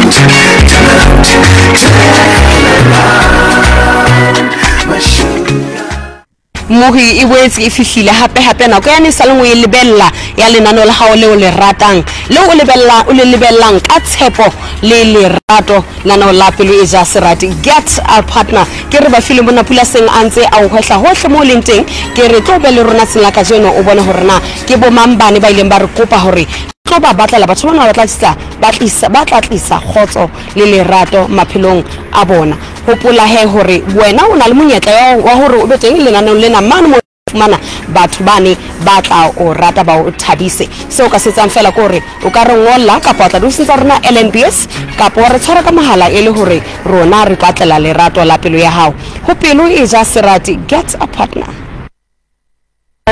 To the left, turn around, my sugar. Mohi e boetse e fihlile hape hape nako yane sa leng o e lebella ya lenaneo la hao leo le ratang leo o lebella o le lebellang ka tshepo le lerato lenaneo la pelo e ja serati get a partner ke re ba file mona pula seng a ntse a o hwehla hohle mo o leng teng ke re tlo be le rona tsela kajeno o bone hore na ke bo mang bane ba ileng ba re kopa hore tlo ba batlela batho bana ba tla tlisa ba tlisa ba tla tlisa kgotso le lerato maphelong a bona. Hopola he hore wena o na le monyetla wa hore o be teng lenaneong lena mane mo fumana batho bane ba tla o rata ba o thabise. Seo ka se etsang fela ke hore o ka re ngolla kapa wa tla diofising tsa rona LNBS kapa wa re tshwara ka mohala e le hore rona re tla tlela lerato la pelo ya hao. Ho pelo e ja serati, get a partner.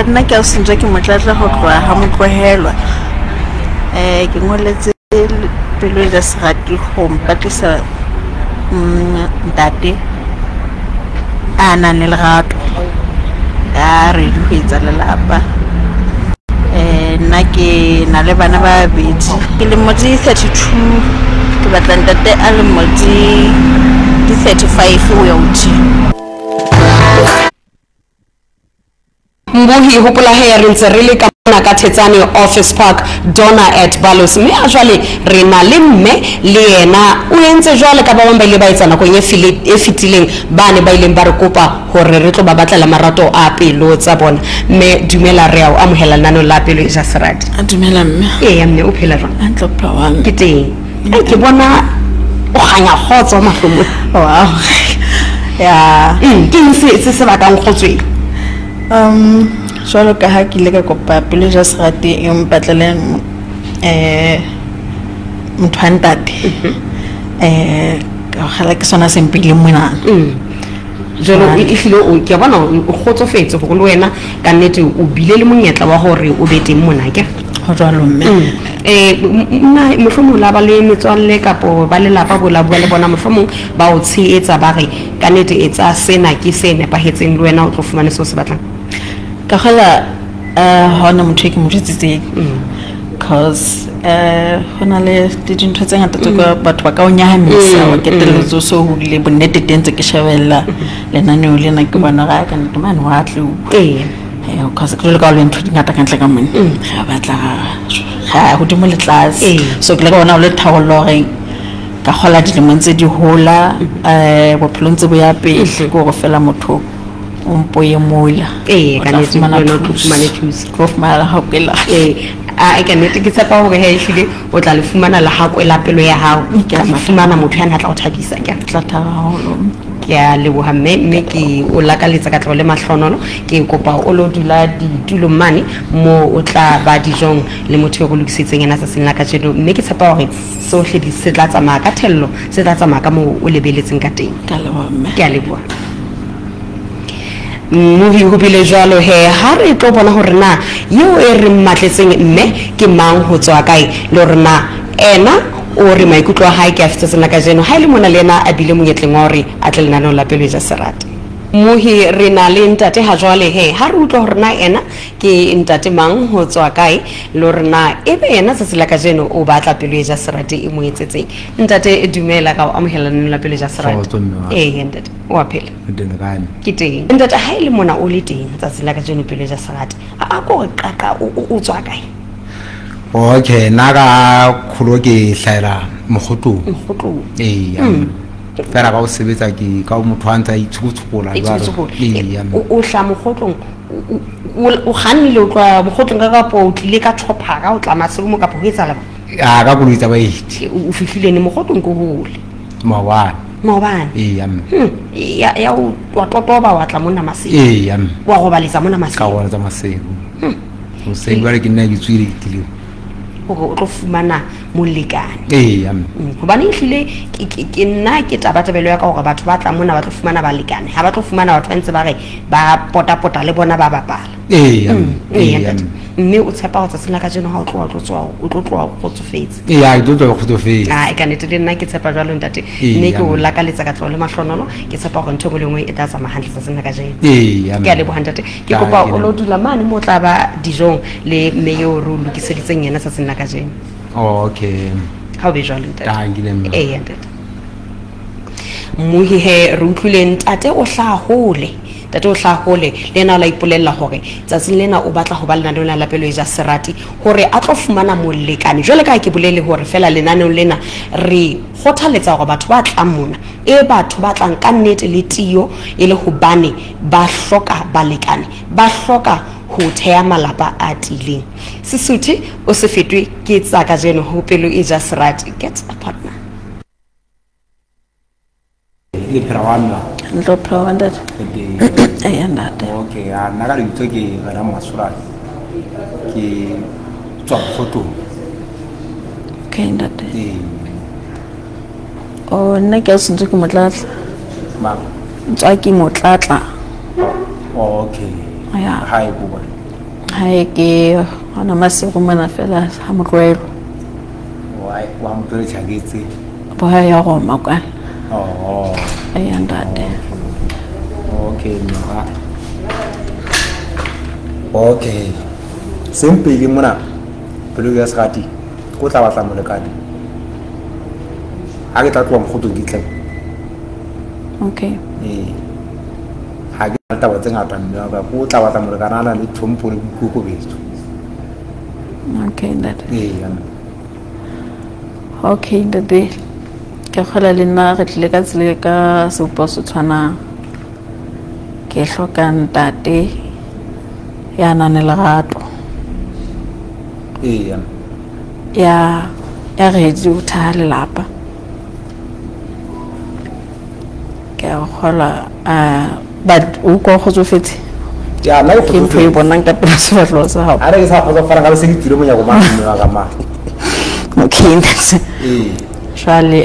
Nna ke ausi ke motlatla ho tloha ha motlohelwa. Ke ngoletse pelo e ja serati ho mpatlisa ntate a nang le lerato a ready ho etsa lelapa. Nna ke na le bana ba babedi, ke lemo di 32, ke batla ntate a lemo di 35 ho ya hodimo. Mbohi hopola he re ntse re le ka mona ka Thetsane Office Park Donna at Balos mme a jwale re na le mme le yena o entse jwale ka ba bang ba ile ba etsa nakong e fetileng ba ne ba ileng ba re kopa hore re tlo ba batlela marato a pelo tsa bona. Mme dumela, re a o amohela lenaneo la pelo e ja serati. Dumela mme. Eya mme, o phela jwang? Hantle, phela wa mme. Ke teng. Ai ke bona o kganya kgotso mahlong. Wow. Ya. Ke eng se se bakang kgotso e? Jwalo ka ha ke ile ka kopa pelo ja serati e mpatlele motho wa ntate. Ka kgala ke sona se mpileng monana. Jwalo e hlile o ke a bona o kgotsofetse hore le wena ka nnete o bile le monyetla wa hore o be teng mona ke. Ho jwalo mme. Nna mohlomong la ba le metswalle kapo ba lelapa bo la bua le bona mohlomong ba o tshehetsa ba re ka nnete etsa sena ke se nepahetseng le wena o tlo fumane seo se batlang. Ka kgola ha hona motho e ke mo jwetsitseng. Cause hona le dintho tse ngata tse ka batho ba ka o nyahamisa wa ketelletse o so hodile bonnete teng ntse ke shebella lenaneo lena ke bona ga ka nnete mane wa tlo. Cause ke jwalo ka le ntho di ngata ka ntle ka mone. Re batla ga hodimo le tlase. So ke le ka bona o le thaollo hore ka kgola dilemong tse di hola bophelo ntse bo ya pele ke hore fela motho o mpoye mola. Ka nnete o tlo fumane thuso. Tlo fumana lehakwela. A ka nnete ke tshepa hore he ehlile o tla le fumana lehakwe la pelo ya hao. Ke tla fumana motho ya tla o thabisa ke tla thaba haholo. Ke a leboha mme, mme ke o lakaletsa katleho le mahlonolo. Ke kopa o lo dula ditulong mane mo o tla ba dijong le motho eo re lokisitseng yena tsatsing la kajeno, mme ke tshepa hore sohle di se tla tsamaya ka thello, se tla tsamaya ka moo o lebeletseng ka teng. Ka leboha mme. Ke a leboha. Mohi ho bile jwalo he ha re tlo bona hore na eo e re mmatletseng mme ke mang ho tswa kae le hore na ena o re maikutlo a hae ke a fetsa la kajeno ha ile mona le yena a bile monyetleng wa hore a tle lenaneong la pelo e ja serati. Mohi re na le ntate ha jwale he ha re utlwa hore na ena ke ntate mang ho tswa kae le hore na ebe yena tsatsi la kajeno o batla pelo e ja serati e mo etsetseng. Ntate dumela, ka o amohela lenaneong la pelo e ja serati. Ee ntate, o a phela? Ke teng. Ntate ha ile mona o le teng tsatsi la kajeno pelo e ja serati a ko re qaqa o tswa kae? Okay, nna ka kgolo ke hlahela Mokgotlong. Mokgotlong. Ee. Fela ka o sebetsa ke ka motho a ntse a itshukutshukola jwalo. Ee. O hla Mokgotlong, o kgannile o tloha Mokgotlong ka kapo o tlile ka chopper o tla Maseru kapo ho etsahala? A ka koloi tsa baeti. O fihlile ne Mokgotlong ke hole? Maobane. Maobane. Ee. Ya o wa totoba wa tla mona Maseru. Ee. Wa robaletsa mona Maseru. Ka robaletsa Maseru. Hoseng jwale ke nna ke tswile ke tlile hore o tlo fumana molekane. Ee. Hobane ehlile ke nna ke tabatabelo ya ka hore batho ba tla mona ba tlo fumana balekane. Ha ba tlo fumana batho ba ntse ba re ba potapota le bona ba bapala. Ee. Mme o tshepa hore tsatsing la kajeno ha o tloha o tlo tswa o tlo tloha o kgotsofetse. Ee, ke tlo tloha kgotsofetse. Ah, ka nnete le nna ke tshepa jwalo ntate. Mme ke o lakaletsa katleho le mahlonolo. Ke tshepa hore ntho e nngwe le nngwe e tla tsamaya hantle tsatsing la kajeno. Ee. Ke a leboha ntate. Ke kopa o lo dula mane mo tla ba dijong le mme eo re o lokiseditseng yena tsatsing la kajeno. Okay. Ha o be jwalo ntate. Eya ntate. Mmohi he re utlwile ntate o hlaha hole. Ntate o hlaha hole le yena o la ipolella hore tsatsing lena o batla ho ba lenaneong la Pelo e ja Serati hore a tlo fumana molekane. Jwale ka ke bolele hore fela lenaneong lena re kgothaletsa hore batho ba tlang mona e batho ba tlang ka nnete le tiyo e le hobane ba hloka balekane, ba hloka ho theha malapa a tiileng. Sesotho o se fetwe ke tsa kajeno ho Pelo e ja Serati. Get a partner. Le phela wa nna. Ntlo phela wa ntate. Eya ntate. Okay, a nna ka lebitso ke Rena Masolane. Ke tswa Kgotong. Okay ntate. Oh, nna ke a sentse ke Motlatla. Mang? Ntswa ke Motlatla. Okay. Ya. Hae bo. Hae ke hona Masego mona fela ha Motloelo. Wa Motloelo tjhaketse. Bo ha ya Roma kwana. Oh. Eya ntate. Okay, mma. Okay. Sempele mona Pelo ya Serati ko tla batla molekane. Ha ke tla tloha Mokgotong ke tle. Okay. Ha ke na taba tse ngata mme wa ka ko tla batla molekane a na le tlhompho le boikokobetso. Okay ntate. Eya. Okay ntate. Ke kgola le nna re tlile ka tsela ka sebopeho se tshwanang. Ke hloka ntate ya nang le lerato. Eya. Ya ready ho theha lelapa. Ke a kgola but o ko kgotsofetse. Ya nna ke ntho e bonang ka pela sefahleho sa hao. Ha re ke sa kgotsofala ka se ke tswile monyako mane mme wa ka mane. Okay ntate. Jwale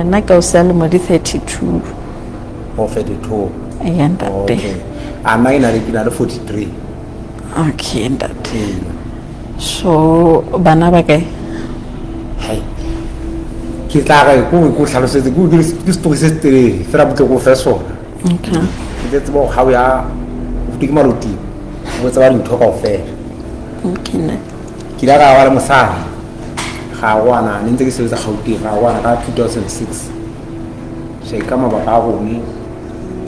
nna ke o sa le mo di 32. O 32. Eya ntate. Okay. A nna ke na le 43. Okay ntate. So bana ba kae? Hai. Ke tla re ko tlhalosetse ko ke story se telele fela botle go fe sona. Okay. Ke tsebo ha o ya o ke maruti o tseba dintho kaofela. Okay ntate. Ke ile ka ba le mosadi. Ga wana ne ntse ke sebetsa Gauteng ga wana ka 2006. Se ka mabaka a rone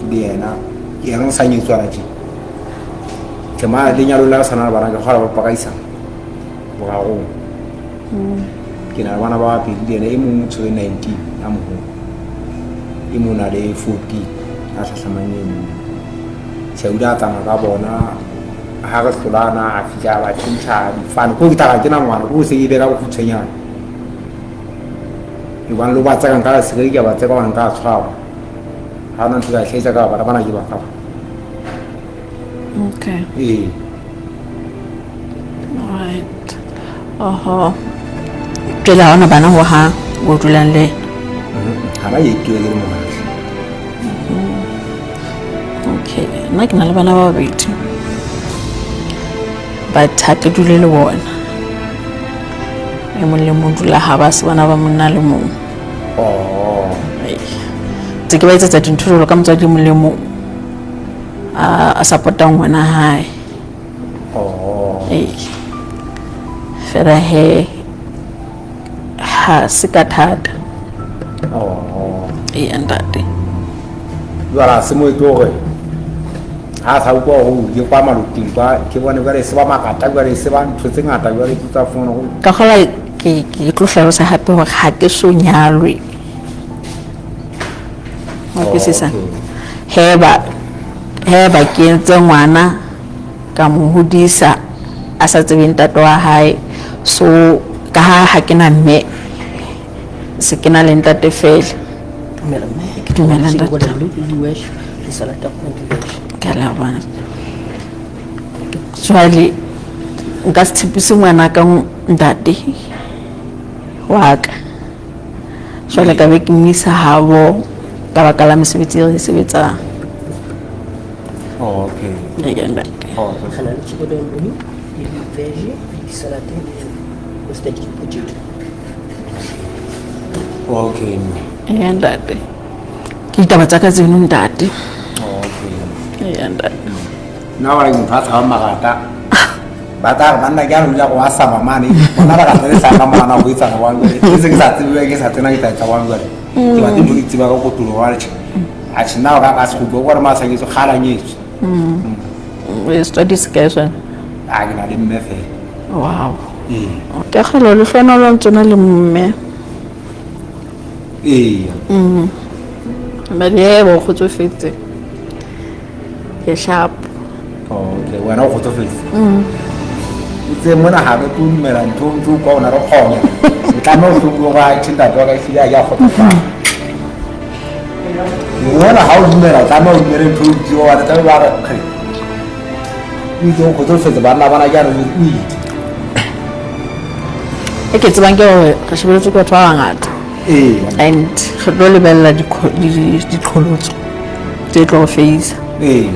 le yena yena o sa nyetswana tje. Ke ma lenyalo la sana le bana ke kgola ba pakaisa borarong. Ke na le bana ba babedi le yena e mong o tshwere 19 a moholo. E mong o na le 14 a hlahlamang e mong. Tjhe o ile a tsamaya ka bona ha re hlolana a fihla ba tjhentjha difane ko ke tla ke na ngwana ko se ke be ka bokgutshwanyane. E bang lo ba tsaka nka se ke ba tsaka bana nka tshwarwa. Ha ona ntho ka hlahisa ka bana bana ke ba ka. Okay. Right. Oho. Jwale ha ona bana ho ha o dulang le. Ha ba ye ke le mona. Okay. Nna ke na le bana ba babedi. But ha ke dule le bona. E mong le mong dula ha ba se bana ba monna le mong. Oh. Tse ke ba etsetsa dintho jwalo ka motswadi mong le mong a support-ang ngwana hae. Oh. Fela he ha se ka thata. Oh. Eya ntate. Jwale se mo etlo hore ha sa utlwa hore ke kwa maloting kwa ke bone jwale se ba makata jwale se ba ntho tse ngata jwale ke tsa fumana ho ka kgola ke tlo hlalosa hape hore ha ke so nyalwe. Wa kwisisa? Heba ke entse ngwana ka mo hodisa a sa tsebe ntate wa hae. So ka ha ke na mme se ke na le ntate fela. Dumela mme. Ke dumela ntate. Ke la bona. Jwale nka se tshepise ngwana ka ntate wa ka. Jwale ka be ke mo isa habo ka baka la mesebetsi e re e sebetsang. Oh, okay. Eya ntate. Oh, okay. Eya ntate. Ke ditaba tsa ka tseno ntate. Okay. Eya ntate. Nna wa re motho a tshabang marata. Ba tla re banna ke a re ja go a sama mane bona ba ka tsena ka mona go etsa go bang ke se ke sa tsebe ke sa tsena ke tla etsa bang jwale ke batle ntho ke tseba ka kotulo wa re a tjhe nna ka se go gore ma sa ke so kgalanyetswe o study se sona a ke na le mme fela wow ke kgelo le fana lo ntse na le mme ee but yebo kgotsofetse ke sharp okay wena o kgotsofetse tse mona ha re tumela ntho ntho kwa ona re kgona o tlameha o hlokomele hore ha ntate wa ka ehlile a ke a kgotsofala mona ha o dumela o tlameha o dumele ntho o itse wa tlabe ba re kge o itse o kgotsofetse banna bana ke a re o itse e ke tsebang ke hore re shebeletse ke batho ba bangata ee and re tlo lebella diqholotso tse tlo go feisa ee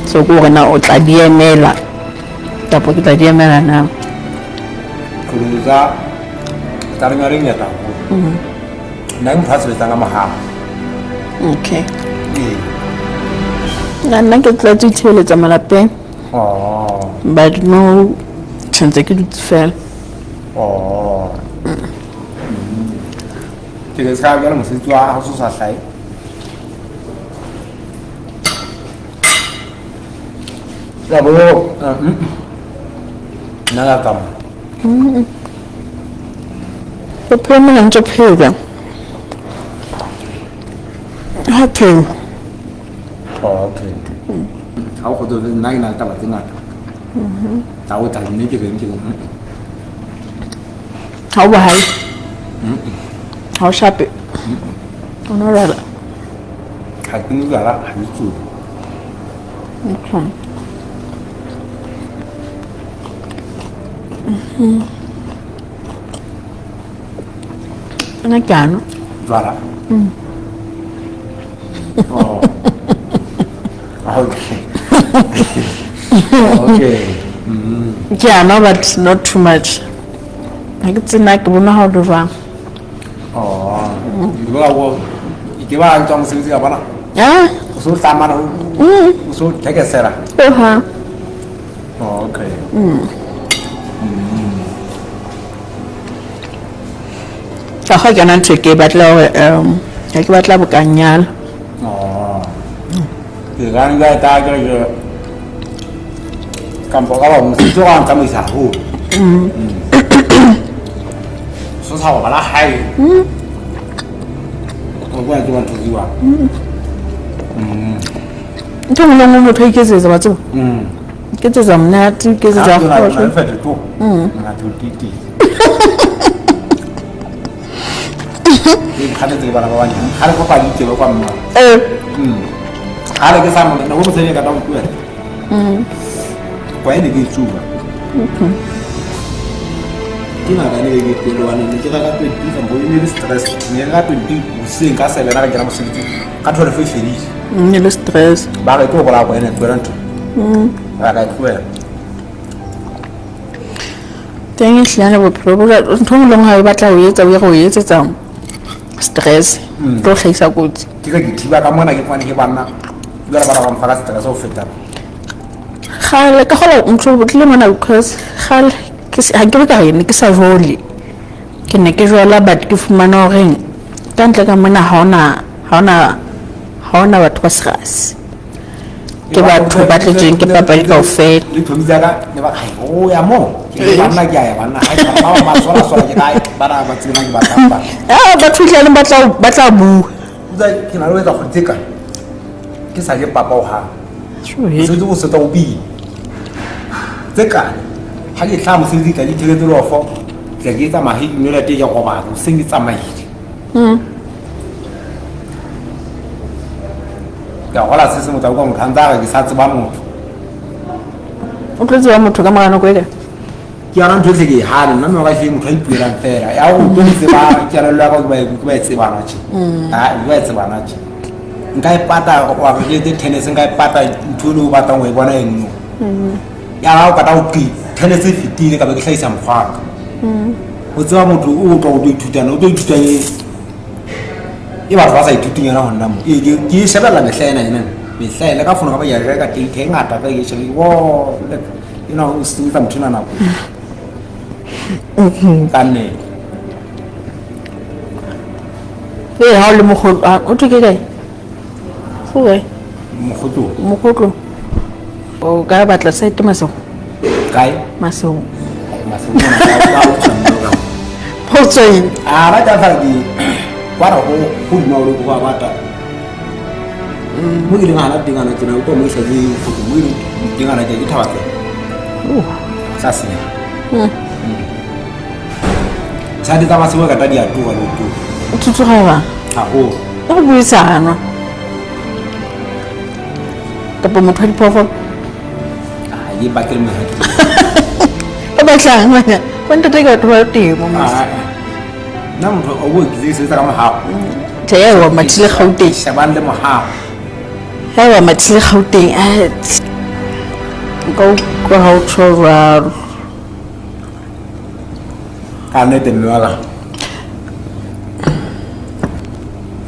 so ke hore na o tla di emela kapo ke tla di emela na qholotso tsa rona re ngata haholo nna ke motho a sebetsang ka mohala okay ee nna ke tlwaetse ho itshebeletsa malapeng oh but no tshwanetse ke dutse fela oh ke ke ska jwale mosebetsi wa hao so sa hlahe ya bo nna ka tsamaya bophelo mona ntse phela ha phela okay ha o kgotsofetse nna ke na le taba tse ngata tsa ho tla mme ke reng ke ha o bohale ha o shape o no rala ha ke nwe jwala ha ke tsube okay nna ke a nwa jwala oh okay okay ke a nwa but not too much ha ke tsena ke bona ha o le jwang oh ke ba tswa mosebetsi ka bona ah o so tsamana o so thekesela ha oh okay ka ga ke na ntho ke batla hore ha ke batla bokanyala oh ke ga nka ta ke ke kampo ka ba mosebetsi wa ntsamaisa haholo so sa go bala hae o bua ke batho jwa ntho nngwe le nngwe motho a iketsetsa wa tseba iketsetsa monate iketsetsa kgotso ke kganetse ke bana ba banyane ga re kopa ditsebe kwa mma ga re ke sa mo nako mosadi ka tla nkuela kwa ene ke tsuba ke ngaka ne ke tloane ne ke reka 20 kampo e ne le stress ne ke reka 20 hoseng ka 7 ra kena mosebetsing ka 12 e fedile ne le stress ba re ke go bolaya kwa ene tloela ntho ra ka e tlohela teng e hlilane bophelo bo ntho nngwe le nngwe ha e batla ho etsa o ye go etsetsa stress tlo hlahisa kotsi ke ka ke thiba ka mona ke fane ke banna jwale bana ba mfa ka stress ho feta kgale ka gola ntho o tlile mona because kgale ha ke be ka re ne ke sa jole ke ne ke jwala but ke fumana horeng ka ntle ka mona ha ona batho ba serious ke batho ba tletseng ke papadi kaofela le thomi tsaka ne ba khai o ya mo ke banna ke a ya banna ha ke ba ba sola sola ke kae bana ba tsena ke ba tsampa ah batho tleleng ba tla bua tsa ke na le etsa go tseka ke sa je papa o ha se tse go setsa o bi tseka ha ke tla mosebetsi tla di theketse lofo tla ke tsa mahe ke nwela tee ke robala hoseng ke tsamaile ke a gola se se motho a utlwa motho a ntse a re ke sa tseba motho o tlo tseba motho ka mora nako e kae ke yona ntho etlhe ke e hane nna mme wa ka hlile motho a ipuelang fela ya go tlo tseba kelello ya ka ke ba e tsebana tje ke ba e tsebana tje nka e pata wa re ke etse tennis nka e pata ntho eno o batlang ho e bona e nngwe ya ga o kata go qi tennis e fetile ka be ke hlahisa mokgwa wa ka o tseba motho o tlo go tlo ithutana o tlo ithutang e batho ba sa ithuteng yona ho nna mo ke e shebella mehla ena ena mehla ena ka fono ka ba ke reka data e ngata fela ke e shebe wo Ena o senyetsa motho ena nako. Ka nnete. Ee, ha o le mokgotlo, o thwe ke kae? Go kae? Mokgotlo. Mokgotlo. O ka batla site Masego? Kae? Masego. Masego ka o tshwanela. Potso eng? A ba tla fa ke kwa ra go go duma o le go batla. Mo ke leng hana teng ana tsena o tlo mo isa ke mo ke teng ana ke thaba fela. Sa senya. Sa di tsa Masego ka tla di a tloga le tloga. O tsutsuga ba? Haholo. O buisana. Kapa motho wa diphoofolo? Ah, ye bakele mohato. Ba batlang wena? Ba ntate ke batho ba temo mos. Nna motho o bua ke sebetsa ka mohao. Tjhe, ya wa mathile Gauteng. Shebang le mohao. Ya wa mathile Gauteng. Nka utlwa ha o tjho jwalo. Ka nnete mme wa ka.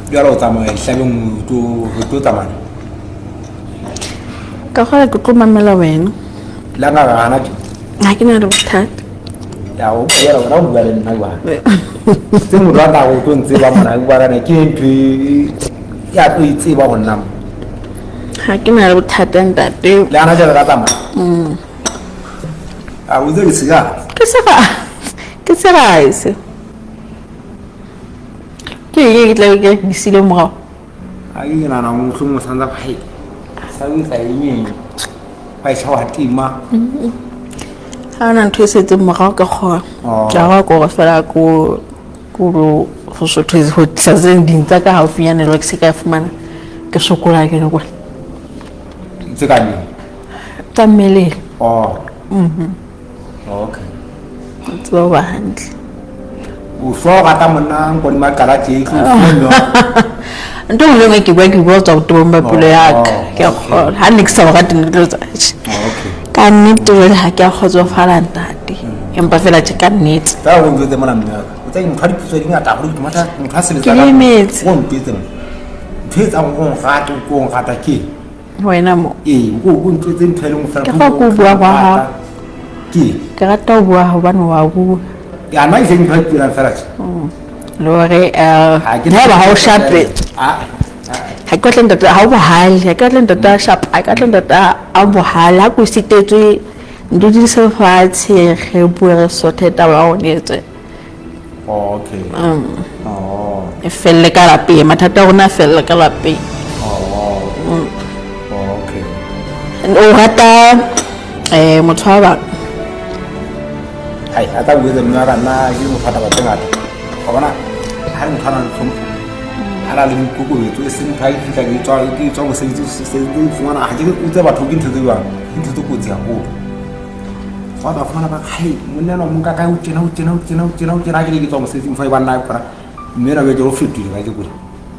Jwale o tsamaya dihlabeng o tlo tsamaya. Ka kgola ke tlo mamela wena. Le nka hana tje. Ha ke na le bothata. Ya o bua wena o bua le nna jwang. Se motho a tla go tlo ntseba mona ke bua ka ke ntho ya tlo itseba ho nna. Ha ke na le bothata ntate. Le hana jwale ka tsamaya. A o itse ke sigara? Ke sigara. Ke sigara se. Ke eng ke tla be ke disile morao? Ha ke nahana mohlomong o santsa hai. Sa o etsa eng? Ba e wa tima. Ha hona ntho e setseng morao ka kgona. Ke a go fela ko go ho sotho ho tlisa tse ding tsa ka haufinyane le ke se ka fumana ke sokola ke le kwa. Tse ka neng? Tsa mmeleng. Oh. Okay. Tseba ho ba hantle. O so rata monna nko di makala tje ke o Ntho e nngwe le nngwe ke bua ke bua ho tswa botebong ba pelo ya ka. Ke a kgolwa. Ha ne ke sa o rate ne ke tlo etsa Okay. Ka nnete jwale ha ke a kgotsofala ntate. Empa fela tje ka nnete. Tla o ntse mona mme wa ka. O tsa motho a dipotso di ngata haholo ke motho a sebetsa Ke ka emetse. O ntwetse mo. Ntho e etsang hore o nrate, o ko nrata ke eng? Wena mo. Ee, o ntwetse ntho e leng fela. Ke fa ko bua hwa hao. Ke eng? Ke rata ho bua hobane wa bua. Ya nna ke ntho e pulang fela tje. Le hore Ha ke haeba ha o shape. Ah. Ha ke batle ntate ha o bohale, ha ke batle ntate a shape, ha ke batle ntate a bohale, ha ko sitetswe ntho di se fatshe re bue re sothe taba ya rona e tswe. Okay. Oh. E felle ka lapeng, mathata a rona a felle ka lapeng. Oh. Okay. O rata motho wa bang. Hai, a tla bua mme wa ka nna ke motho a taba tse ngata. Wa bona ha re motho a nang le tlhompho, ha na le boikokobetso e seng ntho ha e fihla ke tswa mosebetsi se ke fumana ha ke utse batho ke ntho tse jwang, ke ntho tse kotsi haholo. Wa tla fumana ba hai monna enwa o mo nka kae o tjena o tjena o tjena o tjena o tjena ha ke ne ke tswa mosebetsing fa e ba nna kgona mme enwa ke o fetohile ka kekole.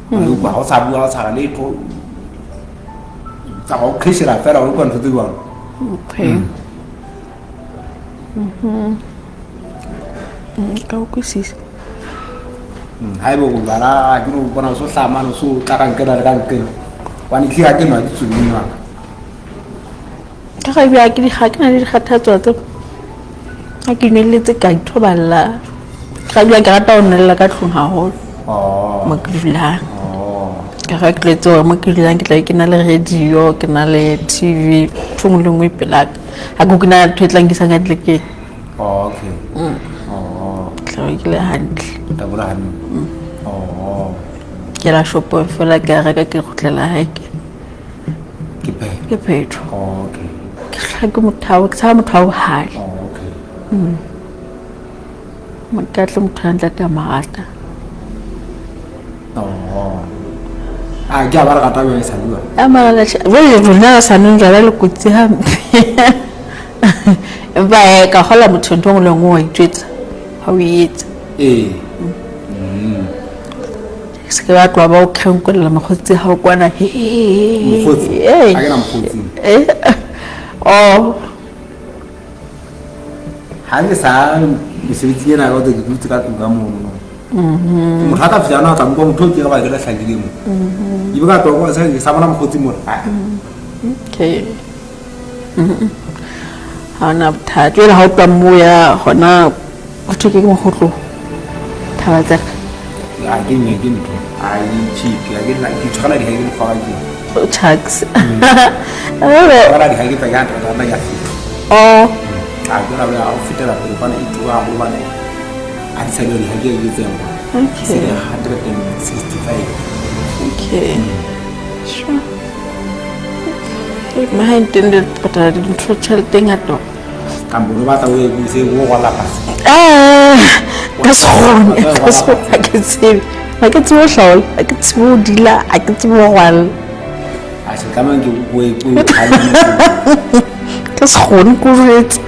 Ha o sa bua ha o sa ra letho. Tsamaya o qheshela fela o utlwa ntho tse jwang. Okay. Ka utlwisisa. Haeba o bala ke no bona o so hlama o so tla ka nkena le ka nkena. Hobane ehlile ha ke nwa ke tsubing wa ka. Ka ga bja ke di ga ke na le dikgathatso tse ha ke nwelletse ka ithoballa. Ka bja ke rata ho nwella ka tlung haholo. Oh. Mo ke dulang. Oh. Ka ga ke tlwaetse hore mo ke dulang ke tla be ke na le radio, ke na le TV, ntho e nngwe le nngwe e pelaka. Ha ke na ntho e tla nkisang ka tlekeng. Oh, okay. Oh. Tla be ke le hantle. Tla bo le hantle. Oh. Ke la shopong fela ke a reka ke kgutlela hae ke. Ke phetho. Ke phetho. Oh, okay. Ke hla ke motho wa, ke tshaba motho wa bohale. Oh, okay. Mo ke atle motho a ntate a marata. Oh. A ke a ba re rata jwang e sa bua? A mara la tjhe, jwale rona re sa nweng jwala le kotsi hampe. Empa ka kgolwa motho ntho e nngwe le nngwe wa itjwetsa ha o e etsa. Ee. Se ke ba tloha ba o kgenkolla mokgotsi ha o kwana. Mokgotsi? Ee. Ha ke na mokgotsi. Oh. Ha ke sa mesebetsi ena ka o ke dutse ka tlung ka mono. Motho a ka fihla ana a tla nka motho o ke re ba ke le hlakile mo. Ebe ka tloha kwa sa bona mokgotsi mona. Okay. Ha hona bothata. Jwale ha o tloha moo ya hona ho thwe ke Mokgotlong. Thaba tsa ka. Ha ke nne ke ntho. Ha e cheap. Ha ke nna ke tshwara di ha ke mokgwa wa ke. Chucks. Tshwara di ha ke tsa ka rata ya fihla. Oh. Ha ke na o fetela pele kwana e tura haholo hobane ha di sa le ha ke e tseng. Okay. Se le 165. Okay. Sure. Mahaeng teng le patala dintho tjhelete e ngata. Kampo o batla o e buse o rwala fatshe. Ka sekgone, ka sekgone, ha ke tsebe. Ha ke tsebe ho hlaola, ha ke tsebe ho dila, ha ke tsebe ho rwalla. Ha se tlameha ke o e o Ka sekgone ke o jwetse.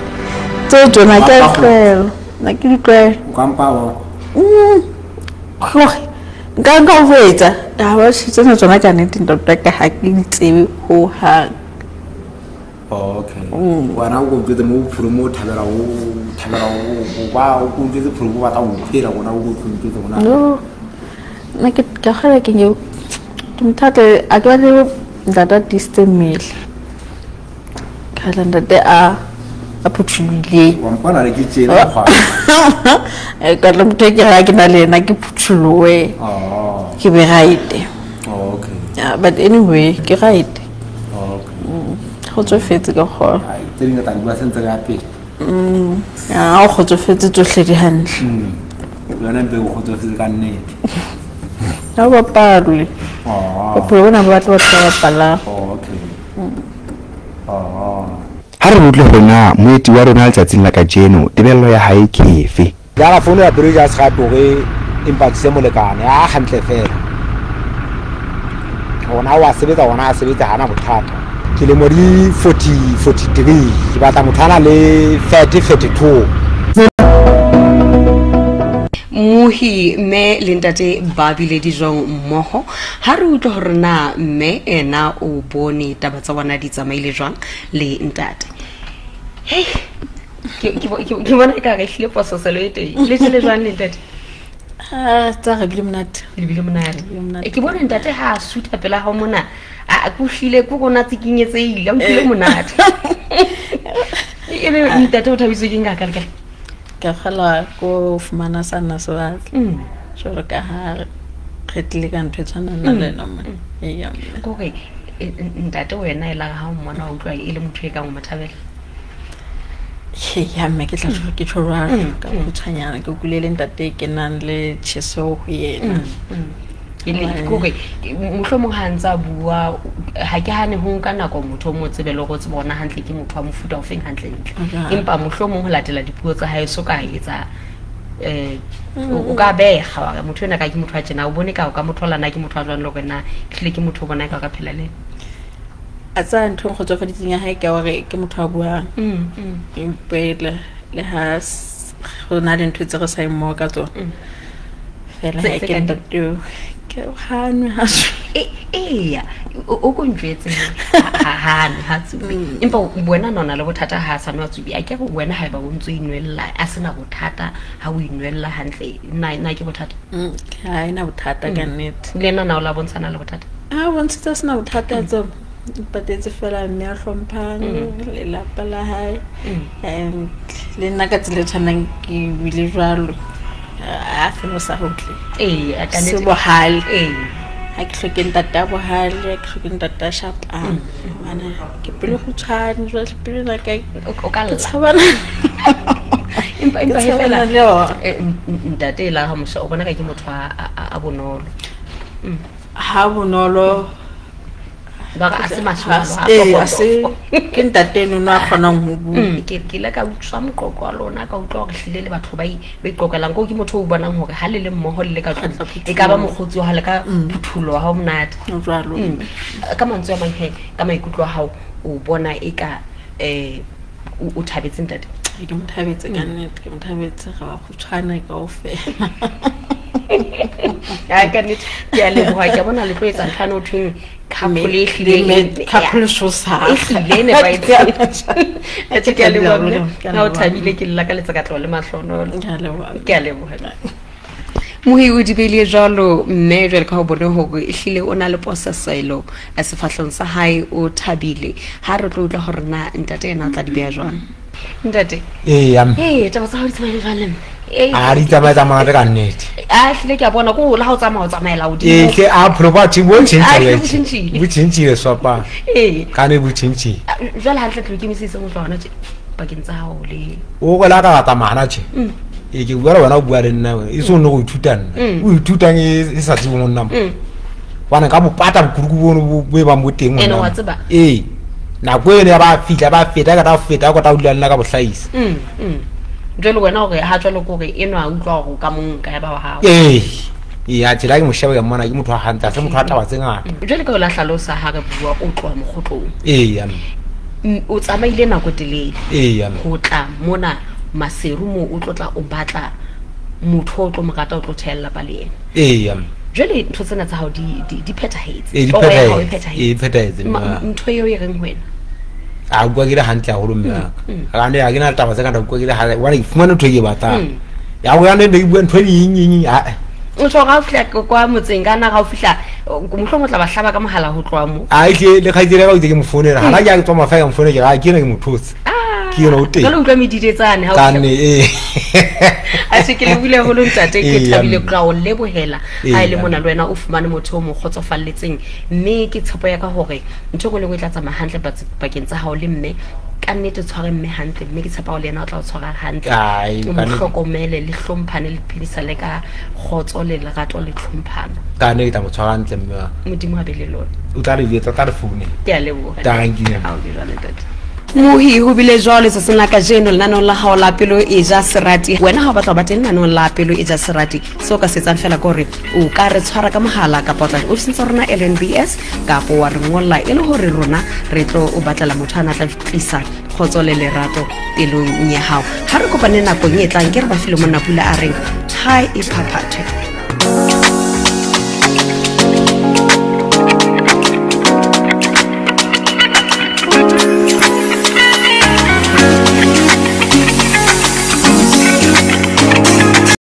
Tseo tsona ha ke a di tlwaela. Ha ke di tlwaela. O ka mpa wa. Hore nka nka ho etsa. Ha ba tsena tsona ka nnete ntate wa ka ha ke di tsebe hohang. Okay. Wena o ko ntjwetse mo bophelong mo o thabela o thabela o ba o ko ntjwetse bophelong bo batlang ho phela rona o ko ntjwetse rona. No. Nna ke ka kgala ke nke ke motho a tle a ke batle ntate a tiisitse mmele. Ke batla ntate a phuthulohileng. Wa mpona le ke tjena mokgwa. Ka tla motho e ke re ha ke na le yena ke phuthulohe. Oh. Ke be right. Oh, okay. Yeah, but anyway, ke right. Oh, okay. Kgotsofetse ka kgona. Ai, tse ding tsa bua sentse ka pele. Ya, o kgotsofetse tsohle di hantle. Yona mpe o kgotsofetse ka nnete. Ha o bapalwe. Oh. Bophelo bona bo batla batho ba bapalang. Oh, okay. Oh. Ha re utlwe hore na moeti wa rona letsatsing la kajeno tebello ya hae ke efe. Jala founu ya pelo ja se gape hore empa se molekane a hantle fela. Ona wa sebetsa ona a sebetsa hana bothata. Ke lemo di 40 43 ke batla motho a na le 30 32. Mohi mme le ntate ba bile dijong mmoho. Ha re utlwe hore na mme ena o bone taba tsa bona di tsamaile jwang le ntate. Hey, ke bona ka re hlile pososelo e teng. Le jele jwang le ntate? Ah, tsa re bile monate. Le bile monate. Bile monate. Ke bone ntate ha a sutha pela ha mona. A ko hlile ko rona tsikinyetsehile, a utlwile monate. Ebe ntate o thabiswe ke eng ka le kae? Ka kgala ko fumana sa nna se batla. Jwalo ka ha re tlile ka ntho e tshwanang le ena mona. Eya, mme. Ke hore ntate wena e la ha o mmona o utlwa e le motho e kang o mo thabela. Ya mme ke tla tjho ke tjho jwalo ka botshwanyana ke utlwile le ntate ke nang le tjheseho ho yena. Ke le ke hore mohlomong ha ntsa bua ha ke hane ho nka nako motho o mo tsebe le hore o tsebe hore na hantle ke motho wa mofuta o feng hantle ntle. Empa mohlomong ho latela dipuo tsa hae so ka etsa o ka beha wa re motho ena ka ke motho wa tjena o bone ka o ka motho la na ke motho wa jwang le hore na ehlile ke motho o bona ka o ka phela le. A tsa ntho e nkgotsofaditseng ya hae ke hore ke motho a buang. Ke ipuela le ha ho na le ntho tse re sa mmoho ka tsona. Fela ha ke ntate eo, ke ha nwe ha tswe. Eya, o ko ntjwetse ha nwe ha tsube. Empa wena na o na le bothata ha sa nwa tsubi. A ke re wena haeba o ntso inwella a sena bothata ha o inwella hantle na ke bothata? Ha ena bothata ka nnete. Le yena na o la bontshana le bothata? Ha bontshitse a sena bothata tseo. Ipatetse fela mme a hlomphang lelapa la hae. Le nna ka tsela e tshwanang ke bile jwalo. A fela o sa rutle. Ee, a ka Se nnete. bohale. Ee. Ha ke hloke ntate a bohale, ha ke hloke ntate a shapang. Hobane ke pelo kgutshwane, jwale pelo ena ka O ka ke lla. tshabana. Empa Ke he fela, tshabana le yona. ntate e la ha mosha o bona ka ke motho a bonolo. Ha bonolo. Ba re a se maswalo, ha Ee, a hlokomelo. se ke ntate eno a kgonang ho bua. Ke ile ka utlwa moqoqo wa lona, ka utlwa hore hlile le batho ba iqoqelang. Ko ke motho o bonang hore ha le le mmoho le le ka tlung, e ka ba mokgotsi wa hao le ka phuthulo ha o monate. Ho jwalo. Ka mantswe a mang he, ka maikutlo a hao, o bona e ka, o thabetse ntate? Ke mo thabetse ka nnete, ke mo thabetse, re ba kgutshwane kaofela. Ya, ka nnete, ke a leboha, ke a bona le tlo etsa ntho ane ho thweng couple e hlile e- Couple so sa. E hlile e nepahetse. Atjhe, ke a leboha mme. Ke a Ha o leboha. thabile ke lla ka letsa ka tloha le mahlonolo. Ke a leboha. Ke a leboha. Mohi o dibele jwalo mme jwale ka ho bone hore ehlile o na le pososelo sefahlehong sa hae, o thabile. Ha re tlo utlwa hore na ntate ena o tla di beha jwang. Ntate. Ee, ya mme. Ee, taba tsa hao di tsamaile jwang le mme? Ee. A di tsamaye tsa monate ka nnete. A hlile ke a bona ko la ha o tsamaya o tsamaela hodimo. Ee, hle a bophelo bo bo A tjhentjha hlile bo tjhentjhile. Bo tjhentjhile swapang. Ee. Ka ne bo tjhentjhile. Jwale hantle tle o ikemisitse ho tloha hona tje pakeng tsa hao le O re la ka ka tsamaya hana tje. Ee, ke bua le wena o bua le nna wena. E se o nne go ithuta nna. O ithutang e sa tsebeng ho nna mo. Hobane ka bo pata bokuruku bono bo e bang bo teng ho Ene nna wa mo. tseba. Ee. Nako eno ya ba fihla ba feta ka ta feta ka ta dula le nna ka bohlahisa. Jwale wena hore ha jwale ke hore enwa a utlwa hore o ka mo nka ya ba wa hao. Ee. Ee, atjhe le ha ke mo sheba ke mmona ke motho wa hantle, ha se motho wa taba tse ngata. Jwale ka o la hlalosa ha re bua o tloha mokgotlong. Ee, ya mme. O tsamaile nako e telele. Ee, ya mme. Ho tla mona Maseru moo o tlo tla o batla motho o tlo mo rata o tlo theha lelapa le yena. Ee, ya mme. Jwale ntho tsena tsa hao di phethahetse. Ee, di Toro ya hao e phethahetse. phethahetse. Ee, di phethahetse, mme wa ka. Ntho eo e reng ho wena? A utlwa ke le hantle haholo mme wa ka. Ka ne ha ke na le taba tse ngata, utlwa ke le hantle. Hobane ke fumane ntho e ke e batlang. Ya ho ya ne ke bua ntho e eng, eng, eng, ah, eh. O tjho hore ha o fihla kwa motseng ka na ha o fihla, mohlomong o tla ba hlaba ka mohala ho tloha moo. Ah, ehlile le kgaitsedi ya ka o itse ke mo founela. Hana ke ha ke tswa mafa ke mo founela, ke re, ah, ke ena ke mo thotse. Ke ena o teng. Jwale utlwa medidetsane ha o Ka fihla. nne, ee. Atjhe, ke lebohile haholo ntate, ke Ee, thabile mme. ka o lebohela. Ee, Ha e le mme. mona le wena o fumane motho o mo kgotsofalletseng. Mme ke tshepo ya ka hore ntho e nngwe le nngwe e tla tsamaya hantle pakeng tsa hao le mme. Ka nnete tshware mme hantle, mme ke tshepa hore le yena o tla o tshwara hantle. Ai, O mo ka nnete. hlokomele, le hlomphane, le phedisane ka kgotso le lerato le tlhomphano. Ka nnete ke tla mo tshwara hantle mme wa ka. Modimo a be le lona. O tla re jwetsa, o tla re founela. Ke a leboha. Thank you. Ao, ke jwale ntate. Mohi ho bile jwalo letsatsing la kajeno lenaneong la hao la Pelo e ja Serati. Wena ha o batla ho ba teng lenaneong la Pelo e ja Serati, seo ka se etsang fela ke hore o ka re tshwara ka mohala kapa o tla ofising tsa rona LNBS kapa wa re ngolla e le hore rona re tlo o batlela motho a na tla tlisa kgotso le lerato pelong ya hao. Ha re kopane nakong e tlang, ke re ba file monna pula a reng ha e phaphathe.